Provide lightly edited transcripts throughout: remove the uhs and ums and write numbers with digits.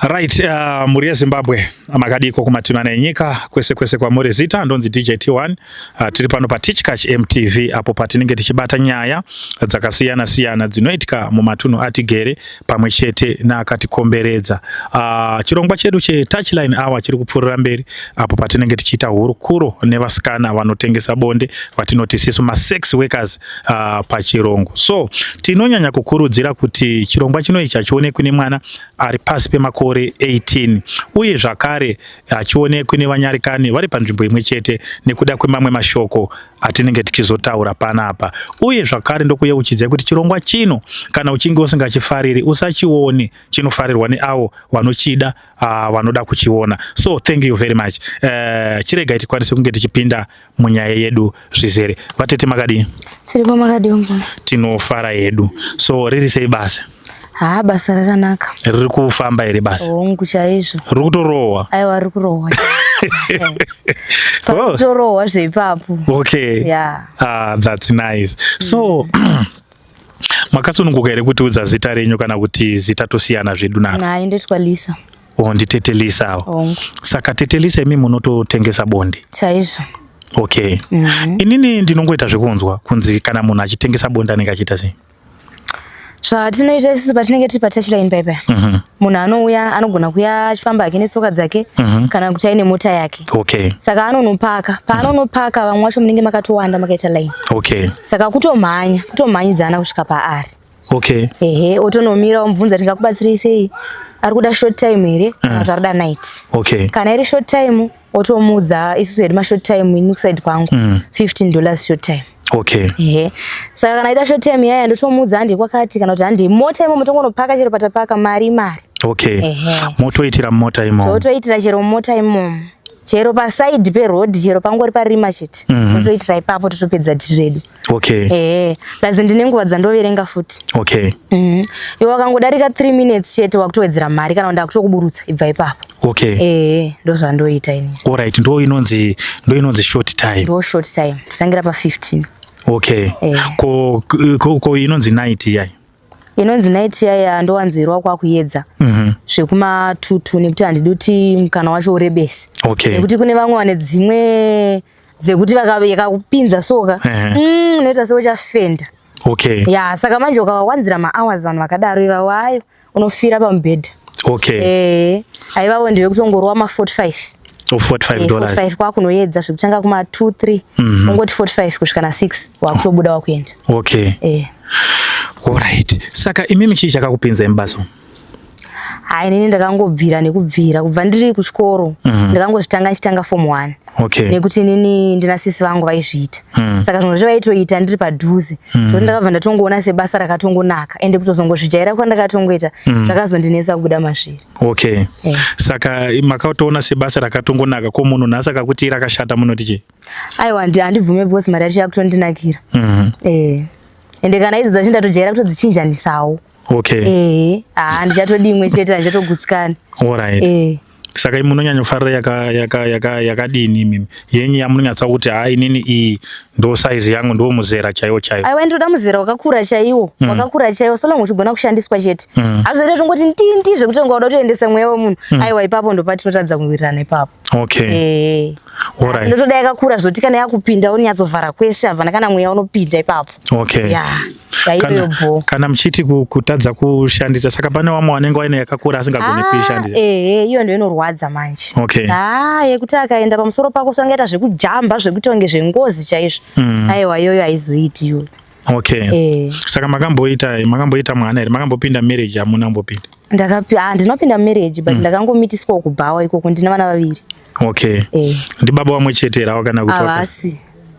Right, mhuri yeZimbabwe makadiko kumativi mana enyika kwese kwese kwamuri. Zita ndonzi DJ T1. Tiri pano paTichkach MTV apo patinenge tichibata nyaya dzakasiyana siyana dzinoitika mumatunhu atigere pamwe chete neakatikomberedza. Chirongwa chedu cheTouchline Hour chiri kupfuurira mberi apo patinenge tichiita hurukuro nevasikana vanotengesa bonde vatinoti sisu masex workers pachirungu. So tinonyanya kukurudzira kuti chirongwa chino ichi hachionekwi nemwana ari pasi pemakore 18 uye zvakare hachionekwi nevanyarikani vari panzvimbo imwe chete nekuda kwemamwe mashoko atinenge tichizotaura panapa. Uye zvakare ndokuyeuchidzai kuti chirongwa chino kana uchinge usingachifariri usachione, chinofarirwa neavo vanochida, vanoda kuchiona. So thank you very much. Chiregai tikwanise kunge tichipinda munyaya yedu zvizere. Vatete makadii? Tiripo, makadii ngoma? Tinofara hedu. So riri sei basa? Haa, basa rakanaka. Riri kufamba here basa? Hongu, chaizvo. Riri kutorohwa? Aiwa, riri kurohwa. Kutorohwa zveipapo. Okay. Yeah. Ah, that's nice. So makasununguka here kutiudza zita renyu kana kuti zita tosiyana zvedu naro? Hayi, ndoitwa Lisa. Oh, nditete Lisa avo. Hongu. Saka tete Lisa, imi munototengesa bonde? Chaizvo. Okay. Inini ndinongoita zvekunzwa kunzi kana munhu achitengesa bonde anenge achiita sei? Zvatinoita isusu patinenge tiri patouchline paipa, munhu anouya anogona kuya achifamba hake netsoka dzake kana kuti aine mota yake. Saka anonopaka, paanonopaka vamwe vacho munenge makatowanda makaita line. Saka kutomhanya, kutomhanyidzana kusvika paari. Ehe, otonomira, omubvunza, "Tingakubatsirei sei?" Ari kuda short time here kana kuti ari kuda night? Kana iri short time, otomuudza. Isusu hedu mashort time, ini kuside kwangu $15 short time. Ehe, saka kana aida short time yaya, ndotomuudza handi kwakati kana kuti handi mota imomo, tongonopaka chero patapaka, mari imari. Ehe. Motoitira mumota imomo? Totoitira chero mumota imomo, chero paside peroad, chero pangori parima chete. Totoitira ipapo, totopedza deal redu. Ehe, plus ndine nguva dzandoverenga futi. Iwe wakangodarika 3 minutes chete, wakutowedzera mari kana ndakutokuburutsa, ibva ipapo. Ehe, ndozvandoita ini. Alright, ndo inonzi short time? Ndo short time, totangira pa15. Ko inonzi night yai? Inonzi night yaya ndowanzoirwa kwakuyedza zvekuma22, nekuti handidi kuti mukana wacho urebese. Nekuti kune vamwe vane dzimwe dzekuti yakakupinza soka, unoita seuchafenda. Ya, saka manje ukavawanzira mahours vanhu vakadaro ivavo, ayo unofira pamubhedha. Eh, aivavo ndevekutongorwa ma45. Oh, $45 dollars. 45 kwakunoyedza zvekutanga kuma 2 3, ungoti 45 kusvika na6, wakutobuda wakuenda. Eh. Alright, saka imimi chii chakakupinzai mubasa umu? Hai, inini ndakangobvira nekubvira kubva ndiri kuchikoro. Ndakangozvitanga ndichitanga form 1. Nekuti inini ndina sisi vangu vaizviita. Saka zvimwe zvacho vaitoita ndiri padhuze, zvekuti ndakabva ndatongoona sebasa rakatongonaka, ende kutozongozvijaira kwandakatongoita zvakazondinetsa kubuda mazviri. Eh. Saka makatoona sebasa rakatongonaka. Ko munhu nhasi akakuti rakashata, munoti chii? Aiwa, handibvume because mari yacho yakutondinakira. Eh, ende kana idzi dzacho ndatojaira kutodzichinjanisawo. Eh, haa, ndichatodi imwe chete, handichatogutsikani. Eh. Saka imi munonyanyofarira yakadini imimi, yenyu yamunonyatsa kuti, "Ha, inini iyi ndo size yangu, ndo muzera chaiwo chaiwo"? Aiwa, ndinoda muzera wakakura chaiwo. Wakakura chaiwo, so long uchigona kushandiswa chete. Hazvizoita tongoti ndindi zvekuti unga uda kutoendesa mweya wemunhu. Aiwa, ipapo ndopatinotadza kuwirirana ipapo. Eh. Ndotoda yakakura zvoti kana yakupinda unonyatsovhara kwese, hapana kana mweya unopinda ipapo. Ya, yaiyoyo bho. Kana muchiti kutadza kushandisa, saka pane vamwe vanenge vaine yakakura asingagoni kuishandisa? Ehe, iyo ndo inorwadza manje. Ah, yekuti akaenda pamusoro pako sangaita zvekujamba, zvekuita kunge zvengozi chaizvo. Aiwa, iyoyo haizoiti iyoyo. Eh. Saka makamboita mwana here? Makambopinda marriage? Hamuna kumbopinda? Ah, ndinopinda marriage, but ndakangomitiswawo kubhawa ikoko. Ndina vana vaviri. Eh. Ndibaba vamwe chete here avo kana kuti Havasi,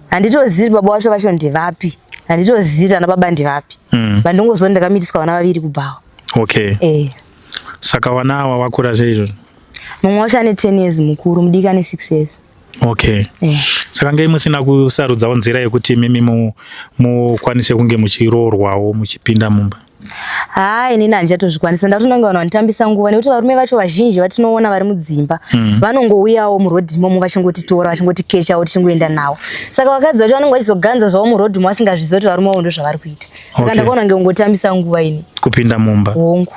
handitozivi baba vacho ndevapi, handitozivi kuti ana baba ndevapi. Vandongozoti ndakamitiswa vana vaviri kubhawa. Eh. Saka vana ava vakura sei izvozvo? Mumwe wacho ane 10 years mukuru, mudiki ane 6 years. Eh. Saka ngei musina kusarudzawo nzira yekuti imimi mukwanise kunge muchiroorwawo, muchipinda mumba? Haa, inini handichatozvikwanisa. Ndatonanga vanhu vanotambisa nguva, nekuti varume vacho vazhinji vatinoona vari mudzimba vanongouyawo murodhi imomo vachingotitora, vachingotikechawo, tichingoenda navo. Saka vakadzi vacho vanenge vachizoganza zvavo murodhi umo vasingazivi kuti varume vavo ndo zvavari kuita. Saka ndakaona nge kungotambisa nguva ini. Kupinda mumba? Hongu.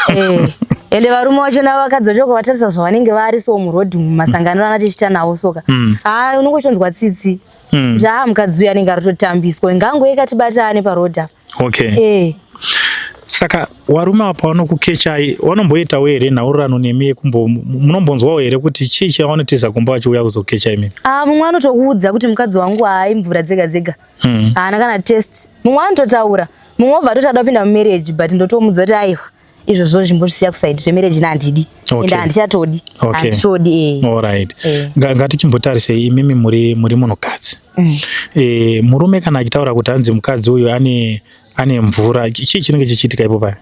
Eh. Ende varume vacho navakadzi vacho ukavatarisa zvavanenge vari so muroad mumasangano ana tichiita nawo soka. Haa unongochonzwa tsitsi. Kuti haa mukadzi uyu anenge aritotambiswa. Ngangoye katibatane paroad apa. Okay. Saka warume apa vanokukechai vanomboitawo here nhaurirano nemi yekumbo munombonzwawo here kuti chii chavanotiza kumba vachiuya kuzokecha imi? Ah, mumwe anotokuudza kuti mukadzi wangu haai mvura dzega dzega. Haana kana test. Mumwe anototaura. Mumwe obva atoti ada kupinda mumarriage but ndotomuudza kuti aiwa izvozvo zvimbozvisiya kusaidi zvemarriage handidi. Ende handichatodi. Handitodi. Alright. Ngatichimbotarisei imimi muri munhukadzi. Murume kana achitaura kuti hanzi mukadzi uyu ane mvura, chii chinenge chichiitika ipo paya?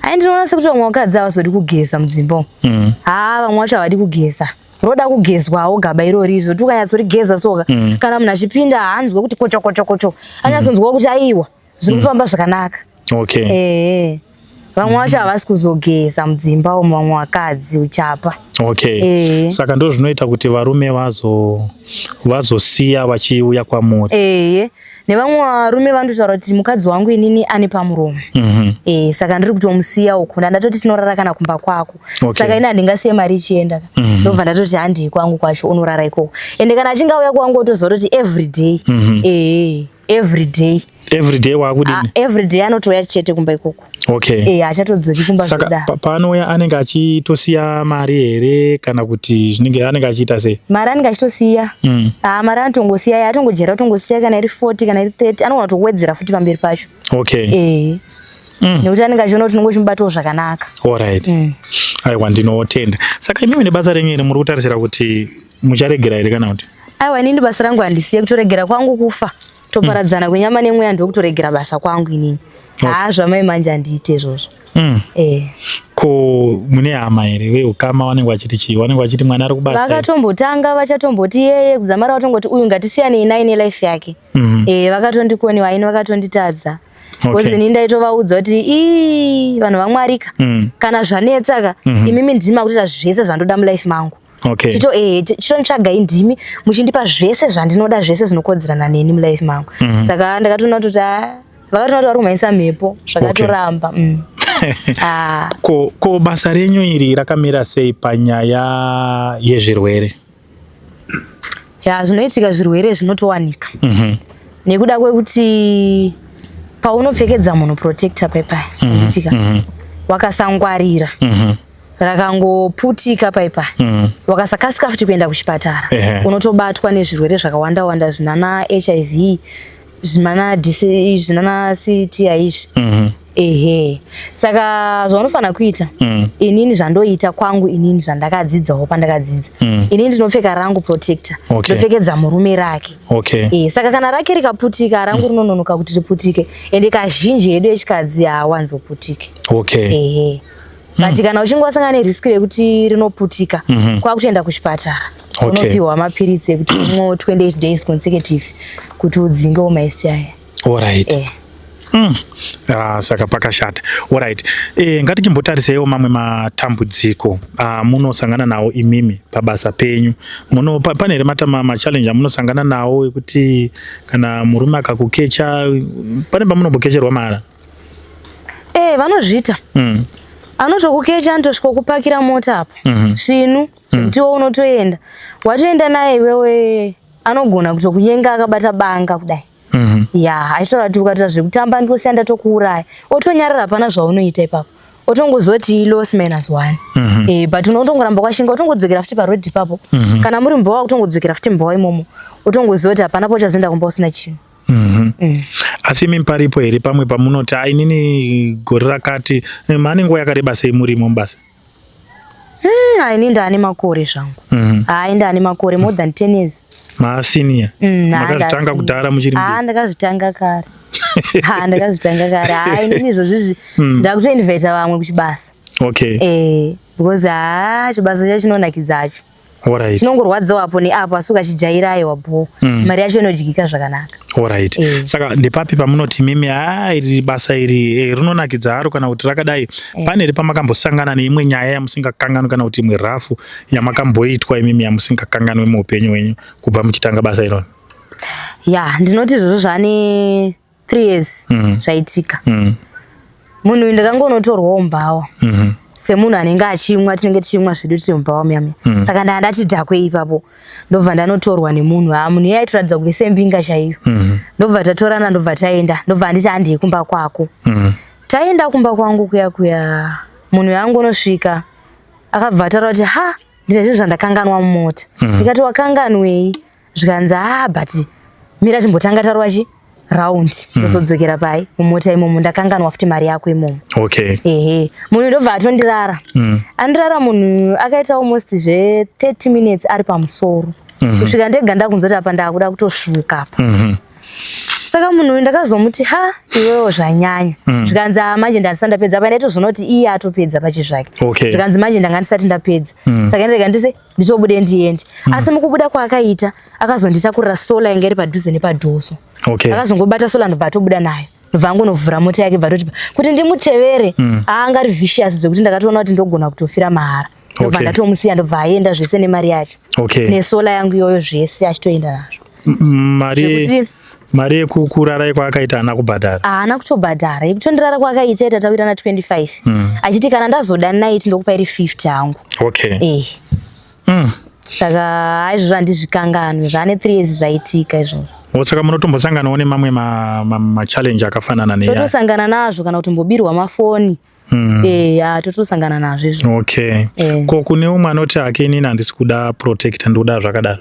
Ai ndinoona sekuti vamwe vakadzi havazodi kugeza mudzimba umu. Haa vamwe vacho havadi kugeza. Roda kugezwawo gaba irori izvo kuti ukanyatsorigeza soka. Kana munhu achipinda haanzwe kuti kocho kocho kocho. Anyatsonzwawo kuti aiwa zviri kufamba zvakanaka. Okay. Vamwe vacho havasi kuzogeza mudzimba umu, vamwe vakadzi uchapa. Okay. Saka ndo zvinoita kuti varume vazosiya vachiuya kwamuri. Nevamwe varume vanototaura kuti mukadzi wangu inini ane pamuromo. Saka ndiri kutomusiya uko. Ndatoti tinorara kana kumba kwako. Saka ini handingasiye mari ichienda. Ndobva ndatoti handii kwangu kwacho unorara ikoko. Ende kana achinge auya kwangu otoziva kuti every day. Every day. Every day waakudini? Every day anotouya chete kumba ikoko. Okay. Achatodzoki kumba Saka zvoda. Paanouya anenge achitosiya mari here kana kuti zvinenge anenge achiita sei? Mari anenge achitosiya. Mari anotongosiya, atongojera atongosiya kana iri 40 kana iri 30 anogona kutowedzera futi pamberi pacho. Okay. Nekuti anenge achiona kuti unonge uchimubatawo zvakanaka. Alright. Aiwa ndinotenda. Saka imimi nebasa renyu iri muri kutarisira kuti mucharegera here kana kuti? Aiwa inini basa rangu handisiye, kutoregera kwangu kufa. Toparadzana kwenyama nemweya ndokutoregera basa kwangu inini. Haa zvamai manje handiite izvozvo. Ko mune hama here veukama vanenge vachiti chii? Vanenge vachiti mwana ari kubasa? Vakatombotanga vachatomboti yeye kuzamara vatongoti uyu ngatisiyanei naye nelife yake. Vakatondikoniwa ini vakatonditadza. Because ini ndaitovaudza kuti ii vanhu vaMwarika kana zvanetsa ka imimi ndimi makutoita zvese zvandoda mulife mangu. Okay. Chitonitsvagai ndimi muchindipa zvese zvandinoda zvese zvinokodzerana neni mulife mangu. Saka ndakatoona kuti vakatoona kuti vari kumhanyisa mhepo zvakatoramba. Ko basa renyu iri rakamira sei panyaya yezvirwere? Ya, zvinoitika zvirwere zvinotowanika. Nekuda kwekuti paunopfekedza munhu protector paipai, ndichika wakasangwarira. Rakangoputika paipai. Wakasakasika futi kuenda kuchipatara. Unotobatwa nezvirwere zvakawanda wanda zvinana HIV, zvinana DC, zvinana CTI izvi. Saka zvaunofanira kuita, inini zvandoita kwangu inini zvandakadzidzawo pandakadzidza. Inini ndinopfeka rangu protector. Ndopfekedza murume rake. Saka kana rake rikaputika, rangu rinononoka kuti riputike. Ende kazhinji edu echikadzi haawanzoputike. But kana uchinge wasangana nerisk rekuti rinoputika, kwakutoenda kuchipatara. Unopiwa mapiritsi ekuti umwe 28 days consecutive kuti udzingewo maSTI. Alright. Saka pakashata. Alright. Ngatichimbotariseiwo mamwe matambudziko amunosangana nawo imimi pabasa penyu. Pane here machallenge amunosangana nawo ekuti kana murume akakukecha, pane pamunombokecherwa mahara? Vanozviita. Anotokukecha anotosvika kupakira mota apa. Svinu, zvekuti iwe unotoenda. Watoenda naye iwewe anogona kutokunyenga akabata banga kudai. Ya, achitora kuti ukatoita zvekutamba ndosiya ndatokuuraya. Otonyarara hapana zvaunoita ipapo. Otongozoti loss minus 1. But unotongoramba kwashinga otongodzokera futi paroad ipapo. Kana muri mbowa kutongodzokera futi mbowa imomo. Otongoziva kuti hapana pauchazoenda kumba usina chinhu. Asi imi paripo here pamwe pamunoti ai inini gore rakati mane nguva yakareba sei murimo mubasa? Ini ndaane makore zvangu. Hai ndaane makore more than 10 years. Maasenior. Makazvitanga kudhara muchiri mudiki? Ndakazvitanga kare. Ndakazvitanga kare. Hai inini izvozvizvi ndakutoinvita vamwe kuchibasa. Okay. Because chibasa chacho chinonakidza hacho. Alright. Chinongorwadzawo apo neapo asi ukachijaira aiwa bho. Mari yacho inodyika zvakanaka. Alright. Saka ndepapi pamunoti mimi iri basa iri rinonakidza haro kana kuti rakadai? Pane here pamakambosangana neimwe nyaya yamusingakanganwi kana kuti imwe rafu yamakamboitwa imimi yamusingakanganwi muupenyu hwenyu kubva muchitanga basa iroro? Ya, ndinoti izvozvo zvane 3 years zvaitika. Munhu uyu ndakangonotorwawo mbawa. Semunhu anenge achimwa, tinenge tichimwa zvedu tiri mubhawa muya muya. Saka ndaa ndati dhakwe ipapo, ndobva ndanotorwa nemunhu. Ha, munhu iye aitoratidza kuve sembinga chaiyo. Ndobva tatorana, ndobva taenda, ndobva anditi handei kumba kwako. Taenda kumba kwangu kuya kuya, munhu yangu unosvika akabva ataura kuti ha, ndine zvinhu zvandakanganwa mumota. Ndikati wakanganwei? Zvikanzi ah, but mira timbotanga tarwa chi round, ndozodzokera pai mumota imomo, ndakanganwa futi mari yako imomo. Ehe, munhu ndobva atondirara. Andirara, munhu akaita almost zve 30 minutes ari pamusoro, kusvika ndega ndakunzwa kuti apa ndakuda kutosvuka apa. Saka munhu uyu ndakazomuti ha, iwewo zvanyanya. Zvikanzi ah, manje ndandisati ndapedza apa. Ndaitozoona kuti iye atopedza pachizvake. Zvikanzi manje ndanga ndisati ndapedza, saka ndrega ndise nditobude ndiende. Asi mukubuda kwaakaita akazonditakurira sola yanga iri padhuze nepadhoso. Akazongobata sola, ndobva atobuda nayo, ndobva angonovhura mota yake, bva toti kuti ndimutevere. Aanga ari vicious zvekuti ndakatoona kuti ndogona kutofira mahara. Ndobva ndatomusiya, ndobva aenda zvese nemari yacho nesola yangu iyoyo, zvese achitoenda nazvo. Mari Mari yekukurara kwaakaita haana kubhadhara? Haana kutobhadhara. Yekutondirara kwaakaita ita tawirana 25, achiti kana ndazoda night ndokupa iri 50 hangu. Eh. Saka aizvozvo handizvikanganwe, zvaane 3 years zvaitika izvozvo. Saka munotombosanganawo nemamwe machallenge akafanana neya? Totosangana nazvo, kana kutombobirwa mafoni. Eh, totosangana nazvo izvo. Ko kune umwe anoti hake, inini handisi kuda protector, ndikuda zvakadaro?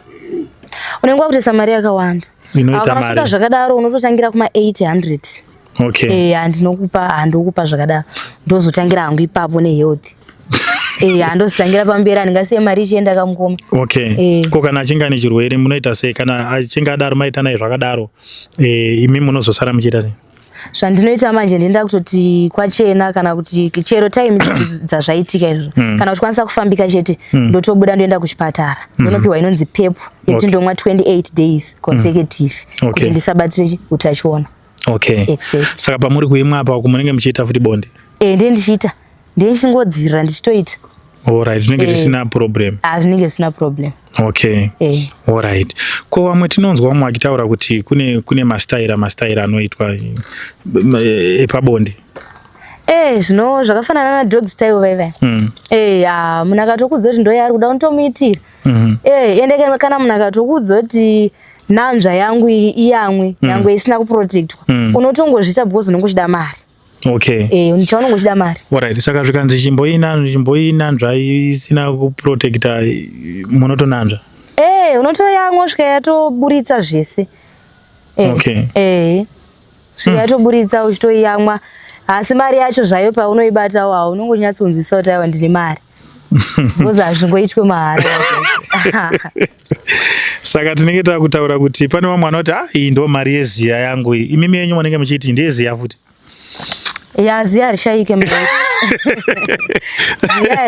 Unenge wakutoisa mari yakawanda. Inoita Kana uchida mari zvakadaro unototangira kuma 800. Eh, handinokupa, handokupa zvakadaro, ndozotangira hangu ipapo nehealth. Eh, handozotangira pamberi, handingasiye mari ichienda kamukoma. Eh. Ko kana achinge ane chirwere munoita sei? Kana achinge adaro, maita naye zvakadaro, imi munozosara muchiita sei? Zvandinoita manje, ndinoenda kutoti kwachena, kana kuti chero time dzazvaitika izvo, kana uchikwanisa kufambika chete, ndotobuda ndoenda kuchipatara, ndonopiwa inonzi PEP yekuti ndomwa 28 days consecutive kuti ndisabatire utachiona. Exactly. Saka pamuri kuimwa apa munenge muchiita futi bonde? Eh, ndiye ndichiita, ndiye ndichingodzivirira ndichitoita. Alright, zvinenge zvisina problem. Ah, zvinenge zvisina problem. Eh. Alright. Ko vamwe tinonzwa vamwe vachitaura kuti kune mastaira anoitwa epabonde. Eh, zvino zvakafanana nadog style vaivai. Eh, ah, munhu akatokudza kuti ndoyaari kuda, unotomuitira. Eh, ende kana munhu akatokudza kuti nanzva yangu iyi iyamwe, yangu isina kuprotectwa, unotongozviita because unenge uchida mari. Eh, chaunenge uchida mari. Alright, saka zvikanzi chimboinanzva isina kuprotecta, munotonanzva? Eh, unotoyamwa kusvika yatoburitsa zvese. Eh, eh, svika yatoburitsa uchitoiyamwa, asi mari yacho zvayo paunoibatawo haunongonyatsonzwisisa kuti aiwa, ndine mari, because hazvingoitwe mahara. Saka tinenge takutaura kuti pane vamwe vanoti ah, iyi ndo mari yeziya yangu iyi. Imimi yenyu munenge muchiti ndeyeziya futi? Ya, ziya harishaike mairi,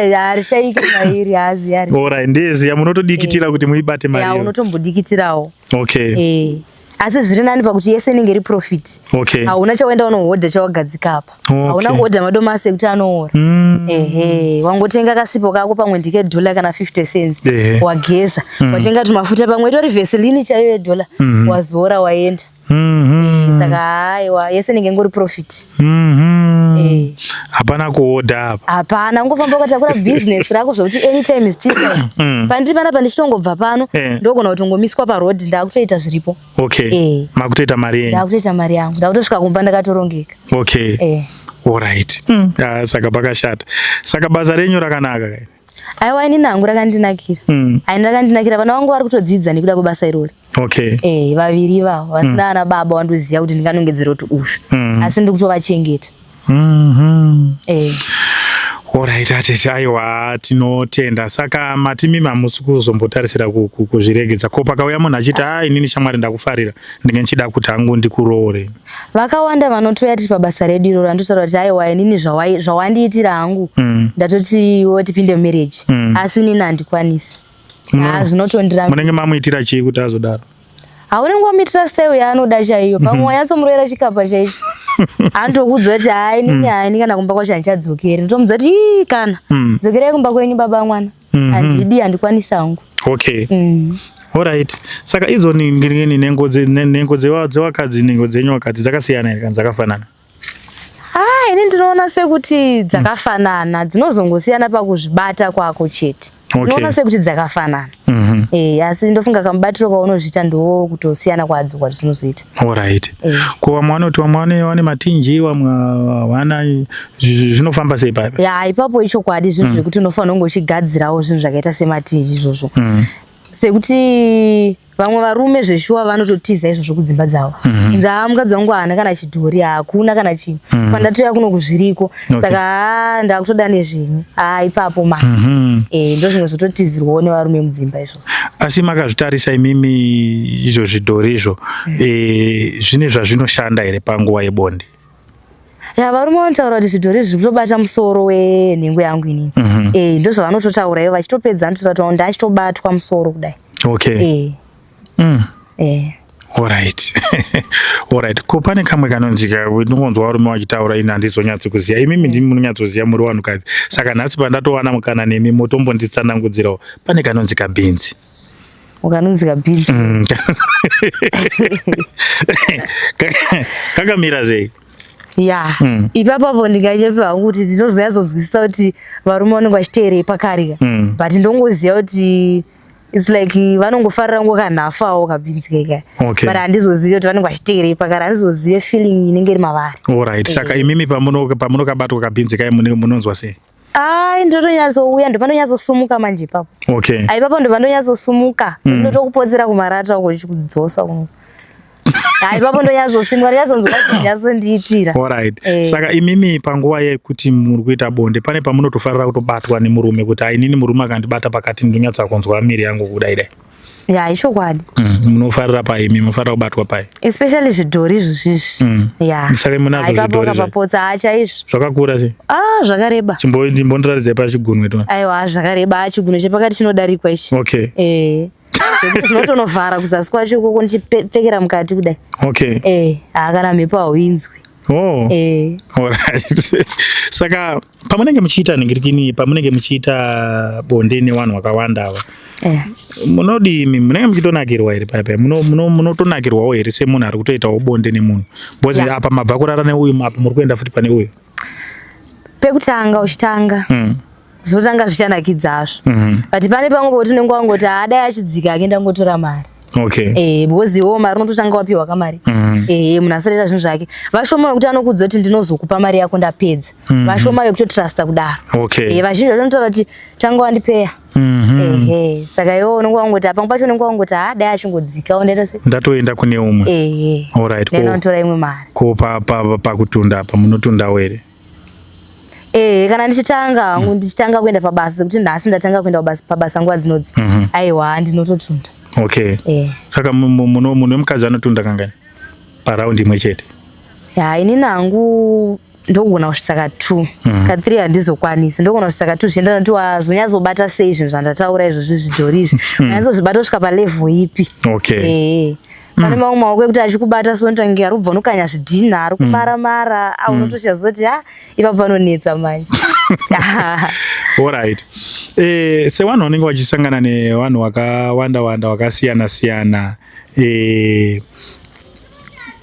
ziya harishaike mairi, ha, ziya. Alright, ndeyeziya, munotodikitira kuti muibate mari Ya. Iyo. Unotombodikitirawo. Eh, asi zviri nani pakuti yese inenge iri profit. Hauna chawaenda unohodha chawagadzika apa. Hauna kuhodha madomasi ekuti anoora. Ehe, wangotenga kasipo kako, pamwe ndike dhola kana 50 cents, wageza, watenga tumafuta, pamwe itori Vaseline chaiyo yedhola, wazora, waenda. Saka haiwa, yese inenge ingori profit. Eh. Hapana kuhodha apa. Hapana, ungofamba ukatakura business rako zvokuti anytime is tea time. Pandiri panapa ndichitongobva pano, ndogona kutongomiswa paroad, ndakutoita zviripo. Eh. Makutoita mari yenyu. Ndakutoita mari yangu, ndakutosvika kumba ndakatorongeka. Eh. Alright. Ah, saka pakashata. Saka basa renyu rakanaka kai? Aiwa, inini hangu rakandinakira. Aini rakandinakira, vana vangu vari kutodzidza nekuda kwebasa irori. Eh, vaviri ivavo vasina ana baba wandoziva kuti ndinganongedzera kuti uyu, asi ndiri kutovachengeta. Eh. Alright, atete, aiwa, tinotenda. Saka matimi hamusi kuzombotarisira kuzviregedza? Ko pakauya munhu achiti, ah, inini shamwari ndakufarira, ndinge ndichida kuti hangu ndikuroore? Vakawanda vanotoya tiri pabasa redu iroro, andotaura kuti aiwa, inini zvawandiitira hangu, ndatotiwo tipinde mumarriage, asi inini handikwanisi. Ah, zvinotondiramba. Munenge mamuitira chii kuti azodaro? Haunenge wamuitira style yaanoda chaiyo, pamwe wanyatsomurowera chikapa chaicho, anotokudza kuti hai, inini haini, kana kumba kwacho handichadzokeri. Ndotomudza kuti ii, kana dzokerai kumba kwenyu, baba mwana, handidi, handikwanisi hangu. Alright. Saka idzo ni nhengo dzewakadzi, nhengo dzenyu wakadzi dzakasiyana here kana dzakafanana? Ini ndinoona sekuti dzakafanana, dzinozongosiyana pakuzvibata kwako chete. Ndinoona sekuti dzakafanana. Asi ndofunga kamubatiro kaunozviita ndo kutosiyana kwadzo kwadzinozoita. Alright. Ko vamwe vanoti vamwe vane matinji, vamwe havana, zvinofamba sei paipa? Ya, ipapo ichokwadi zvinhu zvekuti unofanira kunge uchigadzirawo zvinhu zvakaita sematinji izvozvo. Sekuti vamwe varume zveshuwa vanototiza izvozvo kudzimba dzavo. Kunzi haa mukadzi wangu haana kana chidhori, hakuna kana chinhu. Pandatoya kuno kuzviriko. Saka haa ndakutoda nezvenyu. Haa ipapo ma. Ndo zvimwe zvototizirwawo nevarume mudzimba izvozvo. Asi makazvitarisa imimi izvo zvidhori izvo, zvine zvazvinoshanda here panguva yebonde? Ya, varume vanotaura kuti zvidhori zviri kutobata musoro wenhengo yangu inini. Ndo zvavanototaura ivo, vachitopedza vanototaura kuti ndachitobatwa musoro kudai. Alright. Alright. Ko pane kamwe kanonzi ndinonzwa varume vachitaura, ini handizonyatsi kuziva. Imimi ndimi munonyatsoziva, muri vanhukadzi. Saka nhasi pandatowana mukana nemi motombonditsanangudzirawo. Pane kanonzi kabhinzi. Ukanonzi kabhinzi. Kakamira sei? Ya, ipapapo ndinganyepe hangu kuti ndinozonyatsonzwisisa kuti varume vanenge vachiteerei pakarika. But ndongoziva kuti it's like vanongofarira ngo kanhafawo kabhinzi keka. But handizozivi kuti vanenge vachiteerei pakari, handizozive feeling inenge iri mavari. Alright. Saka imimi pamunokabatwa kabhinzi kai munonzwa sei? Ai, ndotonyatsouya, ndopanonyatsosumuka manje ipapo. Ai, ipapo ndopandonyatsosumuka. Ndotokupotsera kumarata uko ndichikudzosa kuno. Ai, ipapo ndonyatsosimuka, ndonyatsonzwa kuti nyatsondiitira. Alright. Saka imimi panguva yekuti muri kuita bonde, pane pamunotofarira kutobatwa nemurume kuti ai inini murume akandibata pakati ndonyatsa kunzwa miri yangu kudai dai? Ya, ichokwadi. Munofarira pai imi, munofarira kubatwa pai? Especially zvidhori izvozvizvi. Ya. Saka munazvo zvidhori zve? Kapapotsa chaizvo. Zvakakura sei? Ah, zvakareba. Chimbondiratidzai pachigunwe to. Aiwa, zvakareba, chigunwe chepakati chinodarikwa ichi. Zvekuti zvinotonovhara kuzasi kwacho ikoko ndichipfekera mukati kudai. Kana mhepo hauinzwi. Alright. Saka pamunenge muchiita ningirikini, pamunenge muchiita bonde nevanhu vakawanda ava, munodii? Munenge muchitonakirwa here paya paya? Munotonakirwawo here semunhu ari kutoitawo bonde nemunhu? Because apa mabva kurara neuyu, apa muri kuenda futi pane uyu. Pekutanga uchitanga, zvinotanga zvichanakidza hazvo. But pane pamwe pekuti unenge wangoti haadai achidzika ake ndangotora mari. Because iwewo mari unototanga wapiwa kamari. Munhu asati aita zvinhu zvake. Vashoma vekuti anokudza kuti ndinozokupa mari yako ndapedza. Vashoma vekutotrusta kudaro. Vazhinji vanotaura kuti tanga wandipeya. Saka iwewe unenge wangoti pamwe pacho unenge wangoti haa dai achingodzika ndaita sei? Ndatoenda kune umwe. Alright. Ndinotora imwe mari. Ko pakutunda apa munotundawo here? Kana ndichitanga hangu, ndichitanga kuenda pabasa, sekuti nhasi ndatanga kuenda pabasa nguva dzinodzi. Aiwa, ndinototunda. Saka munhu wemukadzi anotunda kangani paraundi imwe chete? Ya, inini hangu ndogona kusvitsa ka2. Ka3 handizokwanisi, ndogona kusvitsa ka2 zvichienderana kuti wazonyatsobata sei zvinhu zvandataura izvozvi zvidhori izvi. Unyatsozvibata kusvika palevel ipi. Pane mamwe maoko ekuti achikubata so unotange ari kubva unokanya zvidhina, ari kumara mara, unotoshaziva kuti ipapo panonetsa manje. Alright. Sevanhu vanenge vachisangana nevanhu vakawanda wanda vakasiyana siyana,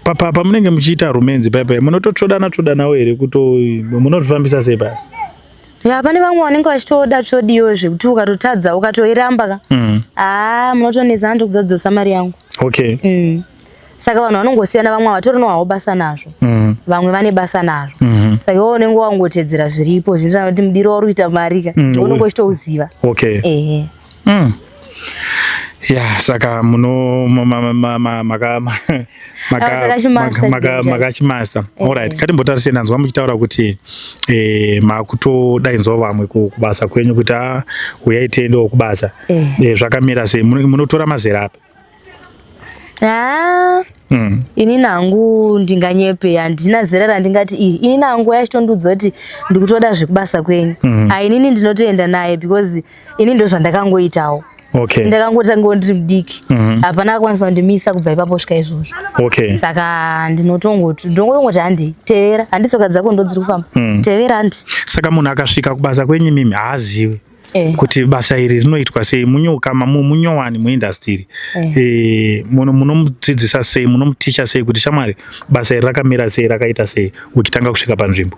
pamunenge muchiita rumenzi paya munototsvodana tsvodanawo here? Kuto munozvifambisa sei paya? Ya, pane vamwe vanenge vachitoda tsvodiyo zvekuti ukatotadza ukatoiramba ka. Munotonetsa, ndokudzosa mari yangu. Saka vanhu vanongosiyana, vamwe havatorinawo havo basa nazvo. Vamwe vane basa nazvo. Saka iwe unenge wangotedzera zviripo zvinoita kuti mudiro wauri kuita mari ka, unenge uchitouziva. Ya, saka muno makachimaster. Alright, katimbotarise, ndanzwa muchitaura kuti makutodainzwa vamwe kubasa kwenyu kuti a uyai tiendewo kubasa. Zvakamira sei? Munotora mazera api? Ini nangu ndinganyepe, handina zera randingati iri. Ini nangu yachitondiudza kuti ndikutoda zvekubasa kwenyu. Inini ndinotoenda naye because ini ndo zvandakangoitawo. Ndakangotangawo ndiri mudiki. Hapana akwanisa kundimisa kubva ipapo kusvika izvozvo. Saka ndinotongoti ndongongoti handi tevera, handi tsoka dzako ndo dziri kufamba. Tevera handi. Saka munhu akasvika kubasa kwenyu mimi haazivi kuti basa iri rinoitwa sei, munyokama munyowani muindastry, munomudzidzisa sei, munomuticha sei kuti shamwari basa iri rakamira sei, rakaita sei, uchitanga kusvika panzvimbo?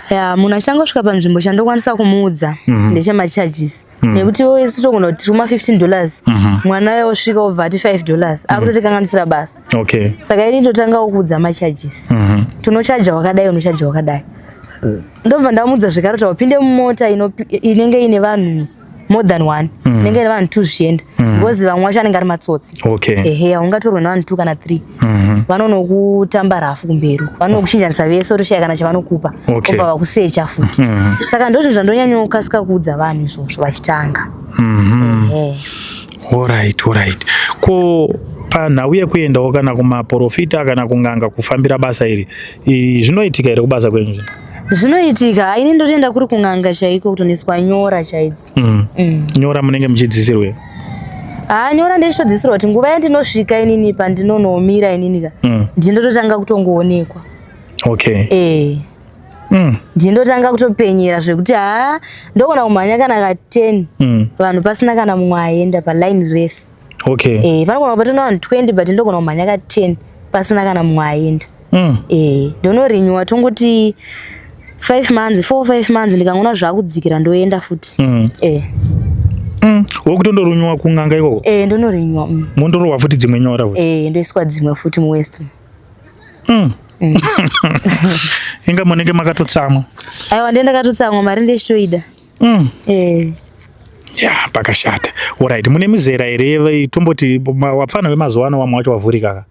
Ya, munhu achangosvika panzvimbo, chandokwanisa kumuudza ndechemacharges, nekuti iwe isu togona kuti tiri kuma $15, mwana uyo osvika obva ati $5, akutotikanganisira basa. Saka ini ndotangawo kuudza macharges. Tinochaja wakadai, unochaja wakadai. Ndobva ndamuudza zvekare kuti upinde mumota inenge ine vanhu more than one, inenge ine vanhu two zvichienda, because vamwe vacho anenge ari matsotsi. Ehe, haungatorwe nevanhu two kana three. Vanonokutamba rafu kumberi uko, vanokuchinjanisa vese, otoshaya kana chavanokupa. Obva vakusecha futi. Saka ndozvinhu zvandonyanya kukasika kuudza vanhu izvozvo vachitanga. Ehe. Alright. Ko panhau yekuendawo kana kumaprofita kana kung'anga kufambira basa iri, zvinoitika here kubasa kwenyu? Zvinoitika. Ini ndotoenda kuri kung'anga chaiko, kutoniswa nyora chaidzo. Nyora munenge muchidzisirwe? Haa, nyora ndechitodzisirwa kuti nguva yandinosvika inini pandinonomira inini ka, ndindototanga kutongoonekwa. Ndindotanga kutopenyera zvekuti haa, ndogona kumhanya kana ka 10 vanhu pasina kana mumwe aenda paline rese. Panogona kubatana vanhu 20, but ndogona kumhanya ka 10 pasina kana mumwe aenda. Ndonorinyiwa tongoti 5 months, 4 5 months, ndikangoona zvakudzikira ndoenda futi. Wokutondorunyiwa kung'anga ikoko? Ndonorinyiwa. Mondorohwa futi dzimwe nyora futi? Ndoiswa dzimwe futi muwest. Inga munenge makatotsamwa. Aiwa, ndiye ndakatotsamwa, mari ndechitoida. Ya, pakashata. Alright, mune mizera here? Tomboti wapfana vemazuva ano, vamwe vacho vavhurika ka.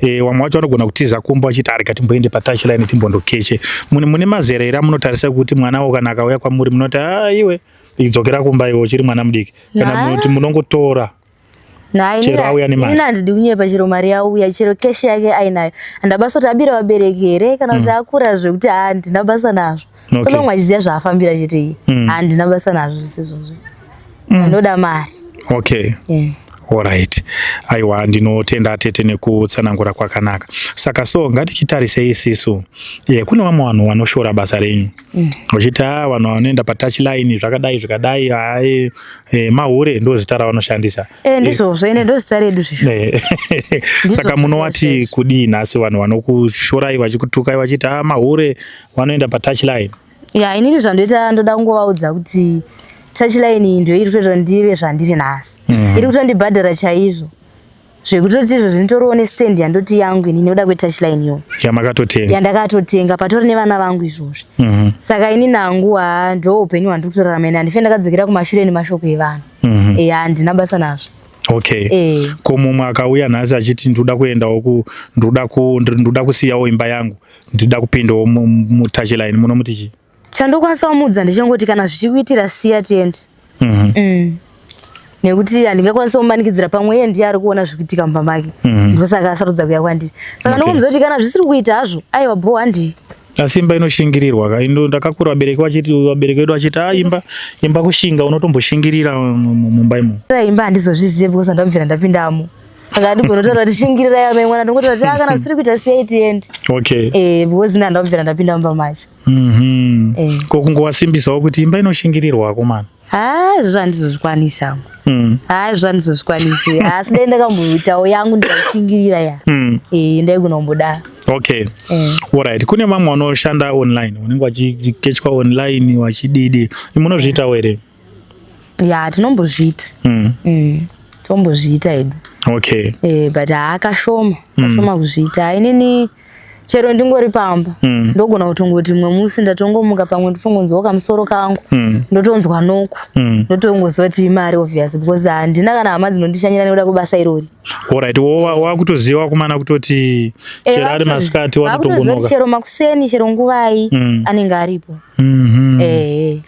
Vamwe vacho vanogona kutiza kumba vachiti arika timboende patouchline timbondokeche. Mune mazera here amunotarisa kuti mwana wo kana akauya kwamuri munoti, "Ah, iwe, idzokera kumba iwe, uchiri mwana mudiki," kana munoti munongotora? Chero auya nemari. Ini handidi kunyepa, chero mari yauya, chero cash yake ainayo, handabasa kuti abira vabereki here kana kuti akura zvekuti handina basa nazvo. So long achiziva zvaafambira chete iye, handina basa nazvo sezvozvo. Ndoda mari. Alright, aiwa, ndinotenda tete nekutsanangura kwakanaka. Saka so ngatichitarisei isisu, kune vamwe vanhu vanoshora basa renyu vachiti, "A, vanhu vanoenda patouchline zvakadai zvakadai, hai, mahure," ndo zita ravanoshandisa. Ndizvozvo, ende ndo zita redu zvisho. Saka munovati kudii nhasi vanhu vanokushorai, vachikutukai, vachiti, "A, mahure vanoenda patouchline"? Ya, inini zvandoita, ndoda kungovaudza kuti touchline iyi ndio iri kutoita kuti ndive zvandiri nhasi. Iri kutondibhadhara chaizvo, zvekutoti izvo zvinitoriwo nestand yandoti yangu inini nekuda kwetouchline iyoyo. Yamakatotenga? Yandakatotenga, patori nevana vangu izvozvi. Saka ini nangu, ha, ndo upenyu hwandiri kutorarama ine, handife ndakadzokera kumashure nemashoko evanhu. Ya, handina basa nazvo. Ko mumwe akauya nhasi achiti, "Ndoda kuendawo ku ndoda ku ndoda kusiyawo imba yangu, ndida kupindawo mutouchline," munomuti chii? Chandokwanisa kumuudza ndechengoti kana zvichikuitira, siya tiende. Nekuti handingakwanisa kumanikidzira, pamwe iye ndiye ari kuona zviri kuitika mumba make, ndosaka asarudza kuuya kwandiri. Saka ndomuudza kuti kana zvisiri kuita hazvo, aiwa, bho, handii. Asi imba inoshingirirwa ka. Indo ndakakura vabereki vachiti, vabereki vedu vachiti, "Ah, imba kushinga, unotomboshingirira mumba imo." Imba handizozvizive because handabvira ndapindamo, saka handigoni kutaura kuti shingirirai amai mwana. Ndongotaura kuti, "Ah, kana zvisiri kuita, siyai tiende." Because ine handabvira ndapinda mumba macho. Ko kungowasimbisawo kuti imba inoshingirirwa, akomana? Ha, izvozvo handizozvikwanisi hangu. Ha, izvozvo handizozvikwanisi, asi dai ndakamboitawo yangu ndikashingirira, ya. Ndaigona kumbodaro. Alright, kune vamwe vanoshanda online, vanenge vachikechwa online vachididi, munozviitawo here? Ya, tinombozviita. Tombozviita hedu. But haa, kashoma kashoma kuzviita. Inini chero ndingori pamba, ndogona kutongoti mumwe musi ndatongomuka, pamwe ndotongonzwawo kamusoro kangu, ndotonzwa noku, ndotongoziva kuti imari, obvious, because handina kana hama dzinondishanyira nekuda kwebasa irori. Alright, wakutoziva kumana kutoti chero ari masikati Vakutoziva kuti wanotongonoka. Chero makuseni, chero nguvai, anenge aripo.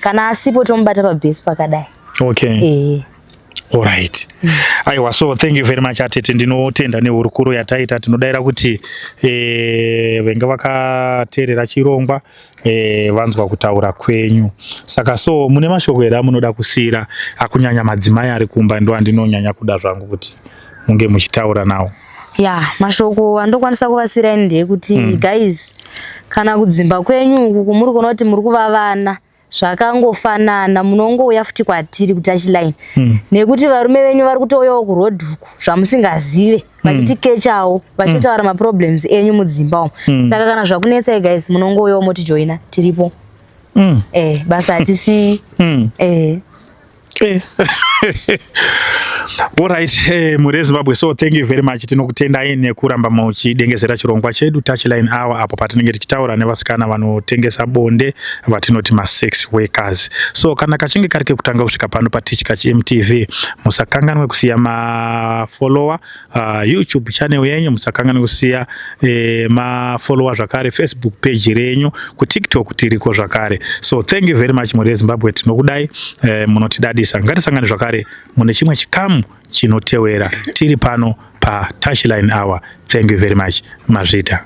Kana asipo, tomubata pabhesi pakadai. Alright. Aiwa, so thank you very much atete, ndinotenda nehurukuro yataita. Tinodayira kuti venga vakateerera chirongwa vanzwa kutaura kwenyu. Saka so mune mashoko here amunoda kusiyira akunyanya madzimai ari kumba? Ndo andinonyanya kuda zvangu kuti munge muchitaura nawo. Ya, mashoko andokwanisa kuvasiyirai ndeyekuti, guys, kana kudzimba kwenyu uku kumuri kuona kuti muri kuvavana, zvakangofanana, munongouya futi kwatiri kutouchline, nekuti varume venyu vari kutouyawo kuroad uku zvamusingazive, vachitikechawo, vachitaura maproblems enyu mudzimba umu. Saka kana zvakunetsai guys, munongouyawo motijoina, tiripo. Basa hatisi. Alright, mhuri yeZimbabwe, so thank you very much. Tinokutendai nekuramba muchidengezera chirongwa chedu Touchline Hour, apo patinenge tichitaura nevasikana vanotengesa bonde, vatinoti masex workers. So kana kachinge kari kekutanga kusvika pano paTichkach MTV, musakanganwe kusiya mafollower YouTube channel yenyu, musakanganwe kusiya mafollower zvakare Facebook page renyu, kuTikTok tiriko zvakare. So thank you very much, mhuri yeZimbabwe, tinokudai, munotidadisa. Ngatisangane zvakare mune chimwe chikamu chinotewera tiri pano paTouchline Hour. Thank you very much, mazvita.